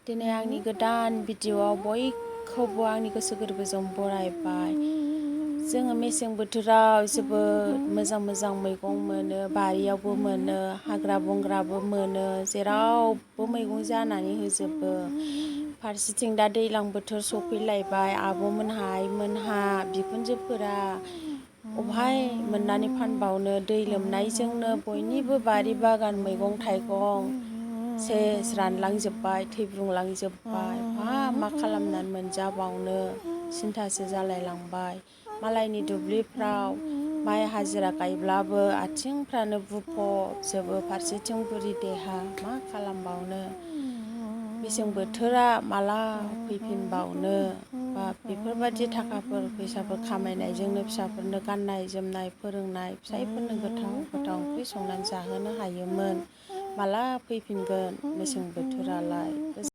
दिनै आंनि गोदान भिडिअ'आव बयखौबो आंनि गोसो गोरबोजों बरायबाय। जोङो मेसें बोथोराव जोबोद मोजां मोजां मैगं मोनो, बारियावबो मोनो, हाग्रा बंग्राबो मोनो, जेरावबो मैगं जानानै होजोबो। फारसेथिं दा दैज्लां बोथोर सफैलायबाय, आब'मोनहा, आइमोनहा, बिखुनजोफोरा अबहाय मोननानै फानबावनो, दै लोमनायजोंनो बयनिबो बारि बागान मैगं थाइगं सेस रानलांजोब्बाय, थैब्रुंलांजोब्बाय। मा खालामनानै मोनजाबावनो सिन्थासो जालायलांबाय। मालायनि दुब्लिफ्राव माइ हाजिरा गायब्लाबो आथिंफ्रानो बुफबजोबो, फारसेथिं बुरि देहा, मा खालामबावनो। मेसें बोथोरा माला फैफिनबावनो, बा बेफोरबायदि थाखाफोर फैसाफोर खामायनायजोंनो फिसाफोरनो गाननाय जोमनाय फोरोंनाय, फिसाइफोरनो गोथाव गोथाव ओंख्रि संनानै जाहोनो हायोमोन। माला फैफिनगोन मेसें बोथोरालाय।